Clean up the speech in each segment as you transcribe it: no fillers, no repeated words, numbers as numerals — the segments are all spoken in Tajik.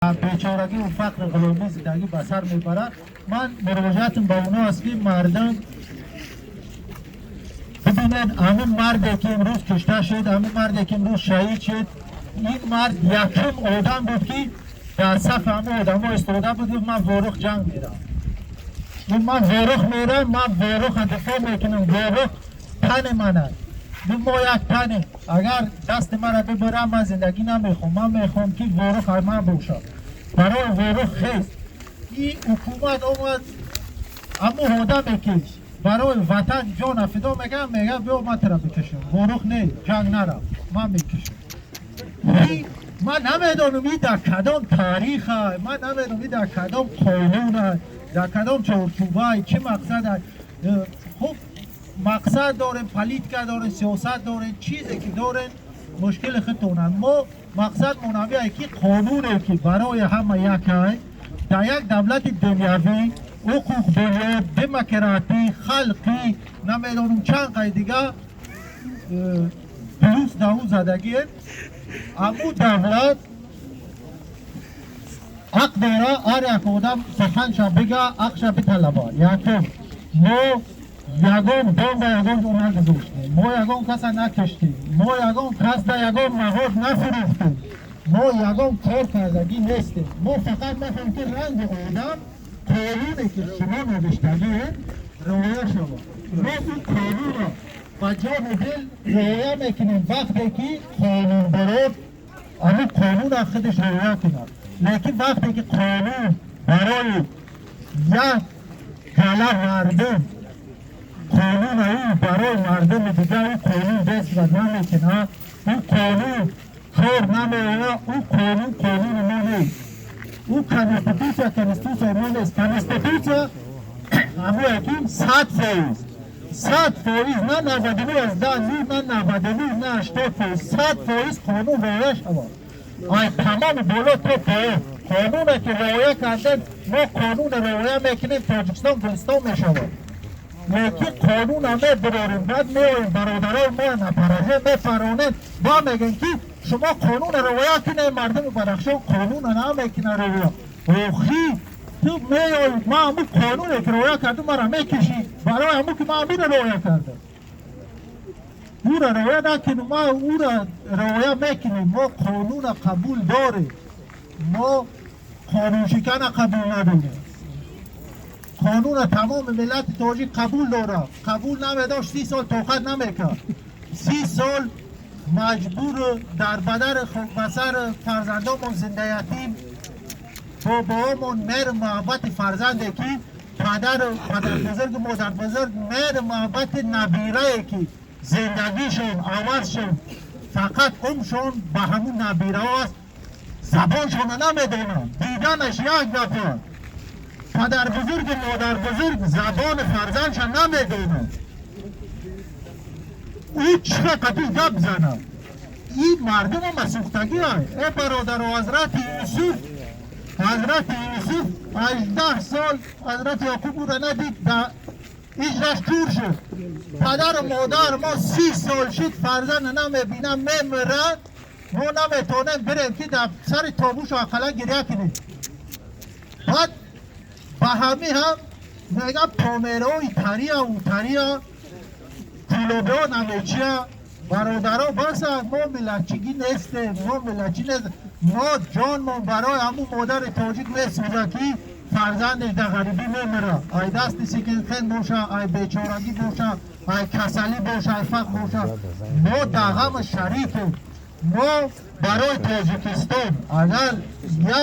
Бечорагӣ ва фақр, ғуломӣ зиндагӣ ба сар мебарад. Ман муроҷиатам ба онҳо аст, ки мардум бибинед, ҳамин марде, ки имрӯз кушта шуд, ҳамин марде, ки имрӯз шаҳид шуд, ин мард якум одам буд, ки дар сафи ҳамин одамо истода буд. Гуфт: «Ман Ворух ҷанг мерам, ман Ворух мерам, ман Воруха дифоъ мекунам, Ворух тани ман аст». Гуфт: «Мо як тане, агар дасти маро бибарам, ман зиндагӣ намехоҳам, ман мехоҳам, ки Ворух ай ман бошад». Барои Ворух хест. Ин ҳукумат омад, ҳамун одаме, ки барои ватан ҷона фидо мекунам, мегӯяд: «Биё, ман тура бикушам, Ворух не, ҷанг нарав, ман мекушам». Ман намедонам, ин дар кадом тариха, ман намедонам, ин дар кадом қонун, дар кадом чорчӯбай, чӣ мақсад. Хуб, мақсад дорем, политика дорем, сиёсат дорем, чизе ки дорем, мушкили худтонанд. Мо мақсад монавие, ки қонуне, ки барои ҳама якай дар як давлати дунявӣ, ҳуқуқбунёд, демократӣ, халқӣ, намедонам, чанд қай дига плюс дар ӯ задагие, аму давлат ҳақ дора ҳар як одам суханша бига, ҳақша биталаба. Якум, мо ягон бомба ягон ҷо нагузоштем, мо ягон каса накиштем, мо ягон кас да ягон мавод нафурӯхтем, мо ягон кор кардагӣ нестем. Мо фақат мехоҳем, ки ранги одам қонуне, ки шумо навиштагиед, риоя шавад. Мо ин қонунро ба ҷону дил риоя мекунем, вақте ки қонунбарор ҳамин қонунро худаш риоя кунад. Лекин вақте ки қонун барои як гала мардум, қонун ӯ барои мардуми дигар ӯ қонун дастбад намекунад, ӯ қонун кор намеояд, ӯ қонун қонуни мо нест, ӯ конститутсия конститутсияи мо нест. Конститутсия ҳамое, ки 100%, 100%, на 99 аз 10, на 99, на 80%, 100% қонун риоя шавад, ай тамоми боло то поён. Қонуне ки риоя кардем, мо қонуне риоя мекунем, Тоҷикистон гулистон мешавад. Лекин қонуна мебирорем, баъд меоем, бародарои мо напаразе мефаронем, ба мегӯем, ки шумо қонуна риоя кунем. Мардуми Бадахшон қонуна намекунад риоя. Охи, ту меои, ман ҳамун қонуне ки риоя кардум, мара мекишӣ, барои ҳамун ки ман ҳаминро риоя кардам, ӯра риоя накунем. Ма ӯра риоя мекунем. Мо қонуна қабул дорем, мо қонуншикана қабул надорем. Қонуна тамоми миллати тоҷик қабул дорад. Қабул намедошт, 30 сол тоқат намекард. 30 сол маҷбур дар бадар ба сар фарзандомон, зиндаятим бобоомон, меҳру муҳаббати фарзанде, ки падару падарбузургу модарбузург, меҳру муҳаббати набирае, ки зиндагишон авазшон, фақат умршон ба ҳамун набираҳо аст, забоншона намедонанд, диданаш як дафъа, падарбузургу модарбузург забони фарзандша намедонад, ӯ чӣ қадр гап занад? Ин мардума масӯхтагӣ. Э бародаро, Ҳазрати Юсуф, Ҳазрати Юсуф 18 сол Ҳазрати Яқуб ӯра надид, ҳиҷраш кур шуд. Падару модар мо 30 сол шуд, фарзанд намебинам, мемирад, мо наметонем бирем, ки дар сари тобушу ақаллан гиря кунем. Баъд ба ҳамин ҳам мегам, померои тария, утария, кулобиҳо, намечия. Бародаро, баса, мо миллатчигӣ нестем, мо миллатчӣ нестем. Мо ҷонмон барои ҳамун модари тоҷик месӯзад, ки фарзандеш дар ғарибӣ мемирад, ай дасти секонд-хенд боша, ай бечорагӣ боша, ай касалӣ боша, ай фақр боша, мо дар ғами шарикем. Мо барои Тоҷикистон, агар я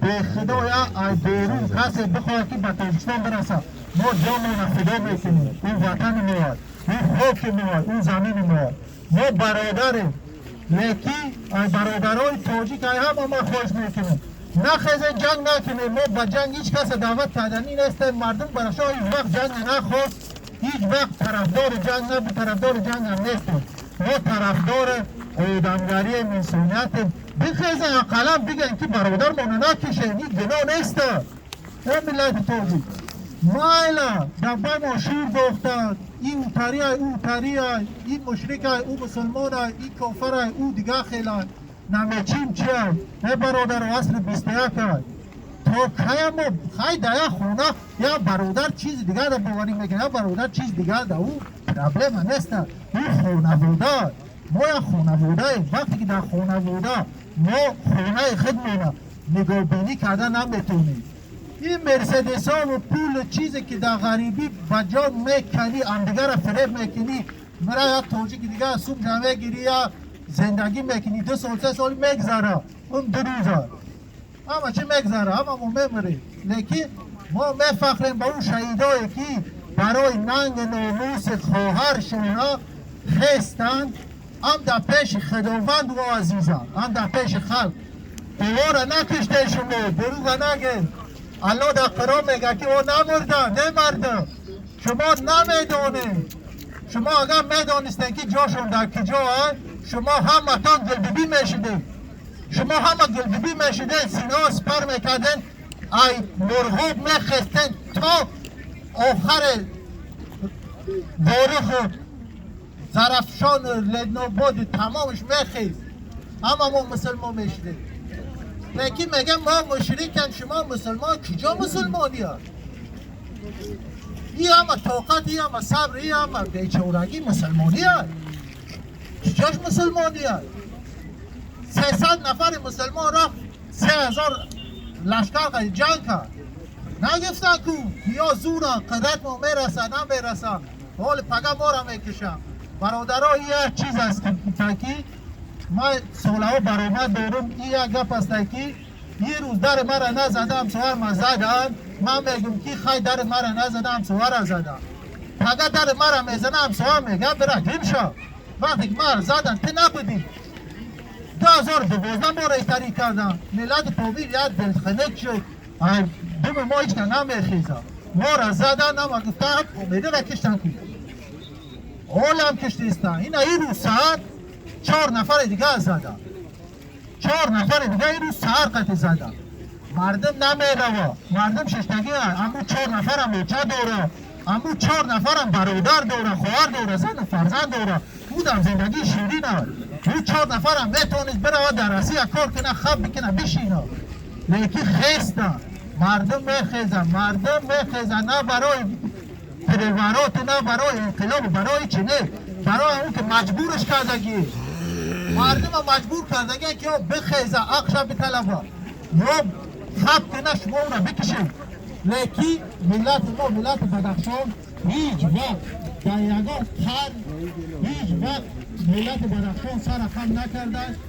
бехудо, я ай берун касе бихоҳад, ки ба Тоҷикистон бирасад, мо ҷонмона фидо мекунем. Ин ватани моад, ин хоки моад, ин замини моад. Мо бародарем. Лекин ай бародарои тоҷик, ай ҳама ма хоҳиш мекунем, нахезен, ҷанг накунем. Мо ба ҷанг ҳеҷ каса даъват карданӣ нестем. Мардум Бадахшон ҳеҷ вақт ҷанг нахост, ҳеҷ вақт тарафдори ҷанг набуд, тарафдори ҷанг ҳам нестем. Мо тарафдори одамгарием, инсониятем. Бихезен, ақаллан бигӯем, ки бародармона накишем, ин гуноҳ неста. Э миллати тоҷик, майла, дар баймо шӯр бохтанд, ин утария, ӯ утария, ин мушрикай, ӯ мусулмонай, ин кофарай, ӯ дигар хелай. Намечим чия? Э, бародаро, асри 21 то кая мо хай да як хона як бародар чизи дигар боварӣ мекунад, як бародар чизи дигар, да ӯ проблема неста. Ӯ хонавода, мо як хонаводаем. Вақте ки дар хонавода мо хонаи худмона нигоҳбинӣ карда наметонем, ин мерседесову пулу чизе ки дар ғарибӣ ба ҷон меканӣ, ҳамдигарро фиреб мекунӣ, мара як тоҷики дигар сум мегирӣ, я зиндагӣ мекунӣ, 2 сол, 3 сол мегзара, он 2 рӯза ҳама чи мегзара, ҳама мо мемирем. Лекин мо мефахрем ба он шаҳидое, ки барои нанги номуси хоҳаршона хестанд. Ҳам дар пеши Худованд во азизанд, ҳам дар пеши халқ. Овора накуште, шумо дуруға нагед. Алло дар Қуръон мега, ки о намурдан, немардам. Шумо намедонед. Шумо агар медонистед, ки ҷошон дар куҷо, шумо ҳаматон гулбибӣ мешудед. Шумо ҳама гулбибӣ мешудед, синао сипар мекарден, ай Мурғуб мехестен то охари Воруху Зарафшону Ленободу, тамомаш мехест. Ҳама мо мусулмон мешудем. Лекин мегам, мо мушрикем, шумо мусулмон. Куҷо мусулмония? И ҳама тоқат, и ҳама сабр, и ҳама бечорагӣ мусулмония? Куҷош мусулмония? 300 нафари мусулмон рафт, 3000 лашкар ҷанг кард. Нагуфтан, ку ё зуран, қудрат мо мераса, намераса, ҳоли пага мора мекушам. Бародаро, як чиз аст, ки ман солаҳо баромад дорум. И як гап аст, ки ин рӯз дари мара назада, ҳамсояр заданд. Ман мегум, ки хай, дари мара назада, ҳамсояра задам. Пага дари мара мезана, ҳамсояр мега: «Бира, гим шав, вақте ки мара задан, ту набудӣ». 2012 бора итарӣ кардам. Миллати Помир як дилхунук шуд, думи мо ҳеч намехеза. Мора задан, нама гуфтан, помирира киштан, ку ҳолам киштистан. Ина ин рӯз саат чор нафари дигар задам, чор нафари дигар ин рӯз саҳар қати задам. Мардум намерава, мардум шиштагӣ. Аму чор нафарам оча дора, аму чор нафарам бародар дора, хоҳар дора, зану фарзанд дора. Будам зиндагии ширина. Ӯ чор нафарам метавонист бирава дар Россия, кор кина, хаб бикина, бишина. Лекин хеста мардум, мехеза мардум, мехеза. На барои перевороту, на барои инқилобу, барои чи не, барои он ки маҷбурш кардагӣ. Мардума маҷбур кардагӣ, ки ё бихеза, ақша биталаба, ё хаб кина, шумо ӯра бикишед. Лекин миллати мо, миллати Бадахшон, ҳеҷ вақт дар ягон қарн, ҳеҷ вақт миллати Бадахшон сара хам накардааст.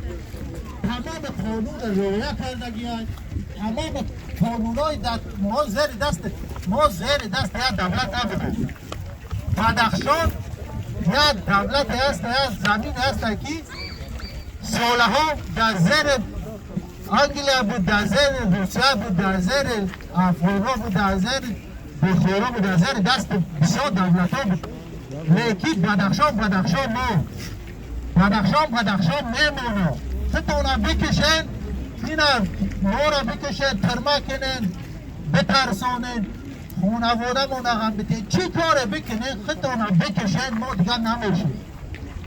Тамоми қонунро риоя кардагианд, тамоми қонунҳои мо зери даст як давлат набудем. Бадахшон як давлате аст, як замине аст, ки солаҳо дар зери Англия буд, дар зери Русия буд, дар зери афғонҳо буд, дар зери Бухоро буд, дар зери дасти бисёр давлатҳо буд. Лекин Бадахшон Бадахшон мо, Бадахшон Бадахшон мемонад. Худтона бикишен, ина мора бикишен, тирма кунен, битарсонен, хонаводамона ғам битен, чӣ коре бикунен, худтона бикишен, мо дигар намешем.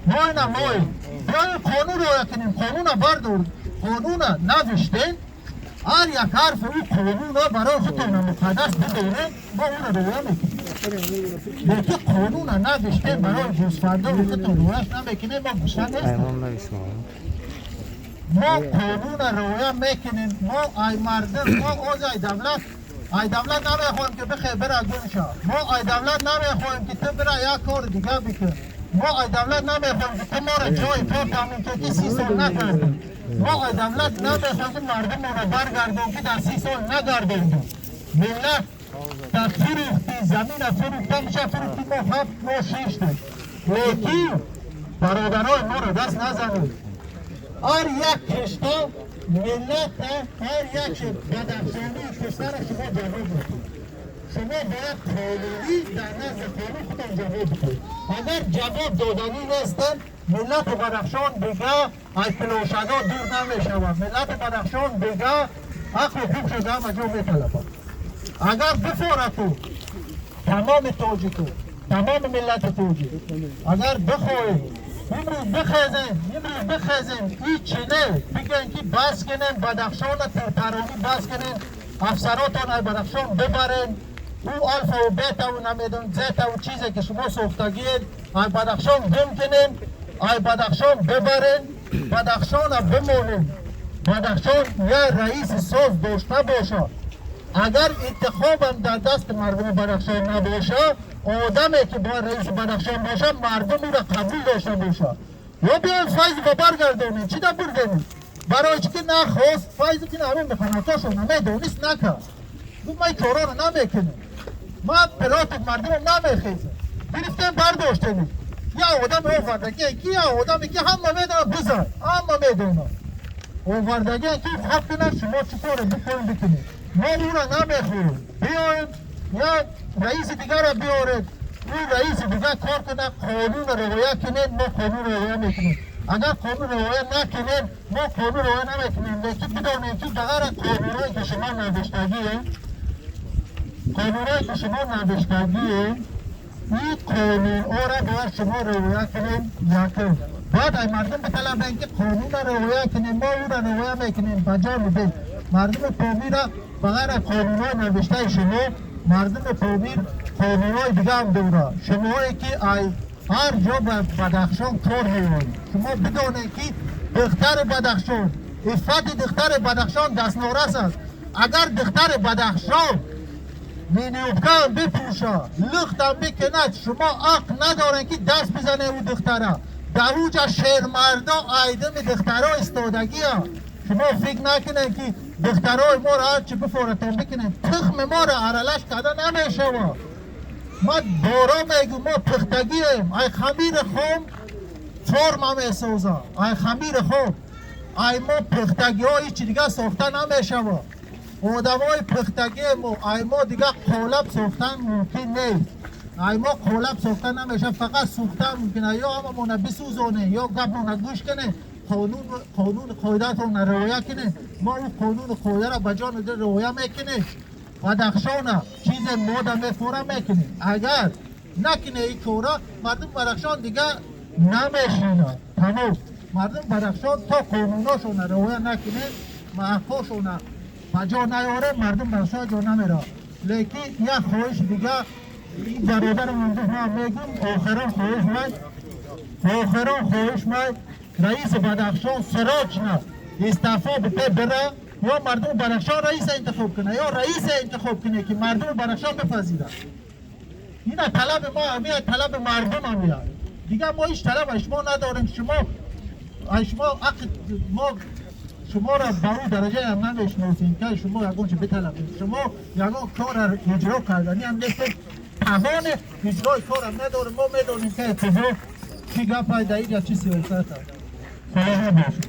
Мо ина моем. Биёем, қонун риоя кунем. Қонуна бардор, қонуна навиштен, ҳар як ҳарфи ӯ қонуна барои худтона муқаддас бидонем, мо ӯро риоя мекунем. Лекин қонуна навиштем, барои гӯсфандои худтон риояш намекунем, мо гӯсфанд нестем. Мо қонуна риоя мекунем. Мо ай мардум, мо оз ай давлат намехоҳем, ки бихе, бира, гум ша. Мо ай давлат намехоҳем, ки ту бира, як кори дигар бикун. Мо ай давлат намехоҳем, ки ту моро ҷои кор таъмин кун, ки 30 сол накардем. Мо ай давлат намехоҳем, ки мардумонро баргардон, ки дар 30 сол нагардондем. Миллат дар фурӯхти, замина фурӯхта меша, фурӯхти. Мо ҳафт, мо шиштем. Лекин бародарои моро даст назанед. Ҳар як кишта миллата, ҳар як бадахшонии киштара шумо ҷавоб мекунед. Шумо бояд қонунӣ дар назди қонун худтон ҷавоб бикунед. Агар ҷавоб доданӣ нестед, миллати Бадахшон дига аз площадо дур намешавад. Миллати Бадахшон дига ҳақ ҳуқуқ шуда, ҳама ҷо металабад. Агар бифораку тамоми тоҷику, тамоми миллати тоҷик, агар бихоҳед. Имрӯз бихезем, имрӯз бихезем, ҳичи не, бигӯем, ки бас кунем, Бадахшона тирпаронӣ бас кунем, афсаротон ай Бадахшон бибарем, ӯ алфаву бетаву, намедонам, зетаву, чизе ки шумо сохтагиед, ай Бадахшон гум кунем, ай Бадахшон бибарем, Бадахшона бимонем. Бадахшон як раиси соз дошта бошад. Агар интихобам дар дасти мардуми Бадахшон набошад, одаме ки бояд раиси Бадахшон бошад, мардум ӯро қабул дошта бошад. Ё биёем, Файзова баргардонем. Чӣ да бурдем? Барои чӣ ки нахост Файзу, ки ҳамин механатошо намедонист, накард, гуфт: «Ман короро намекунем, ман против мардумам намехезам». Гирифтем, бардоштем, як одам овардаги, ки як одаме ки ҳама медонад, бизан, ҳама медонад, овардаги, ки хаб кунад. Шумо чӣ коре бикунем, бикунем, мо ӯро намехӯрем. Биёем, як раиси дигарро биёред, ӯ раиси дигар кор кунад, қонунро риоя кунем, мо қонун риоя мекунем. Агар қонун риоя накунем, мо қонун риоя намекунем. Лекин бидонем, ки ба ғайр аз қонунҳое ки шумо навиштагие, қонунҳое ки шумо навиштагие, ин қонунҳоро бояд шумо риоя кунем. Якум, бояд ай мардум биталабем, ки қонунро риоя кунем. Мо ӯро риоя мекунем ба ҷону дил. Мардуми Помира ба ғайр аз қонунҳои навиштаи шумо, мардуми Помир қонунҳои дига ҳам дорад. Шумоҳое ки ай ҳар ҷо ба Бадахшон кор меоед, шумо бидонед, ки духтари Бадахшон, иффати духтари Бадахшон дастнорас аст. Агар духтари Бадахшон миниюбкаам бипӯша, лухтам бикунад, шумо ҳақ надоред, ки даст бизанед ӯ духтара. Дар уҷа шермардо айдими духтаро истодагия. Шумо фикр накунед, ки духтарои моро ҳарчи бифоратон бикунед. Тухми моро аралаш карда намешавад. Ма боро мегӯ, мо пухтагием. Ай хамири хом форма месоза, ай хамири хом. Ай мо пухтагиҳо ҳичи дига сохта намешавад. Одамои пухтагие мо. Ай мо дига қолаб сохтан мумкин нест, ай мо қолаб сохта намешавад, фақат сӯхтан мумкин. Ё ҳамамона бисӯзонем, ё гапмона гӯш кунем, қонуни қоидатонро риоя кунем. Мо ӯ қонуни қоидаро ба ҷону дил риоя мекунем. Бадахшона чизе мода мефора, мекунем. Агар накуне ин кора, мардум Бадахшон дига намешинад, тамом. Мардум Бадахшон то қонуношона риоя накунем, ҳаққошона ба ҷо наёрем, мардум Бадахшон ҷо намеравад. Лекин як хоҳиши дига, ин бародарам гуфт, ман мегӯм, охирон хоҳиш ман, охирон хоҳиш ман: раиси Бадахшон срочно истеъфо бите, бира, ё мардуми Бадахшон раиса интихоб кунад, ё раиса интихоб кунад, ки мардуми Бадахшон бипазирад. Ина талаби мо ҳамия, талаби мардум ҳамия. Дигар мо ҳеҷ талаб аз шумо надорем. Шумо аз шумо ҳаққи мо, шуморо ба ӯ дараҷаам намешиносем, ки шумо ягон чи биталабем. Шумо ягон кора иҷро кардани ҳам нестед, тавони иҷрои корам надорем. Мо медонем, ки куҷо чӣ гапай, дар инҷа чӣ сиёсат аст. Саломат бошед.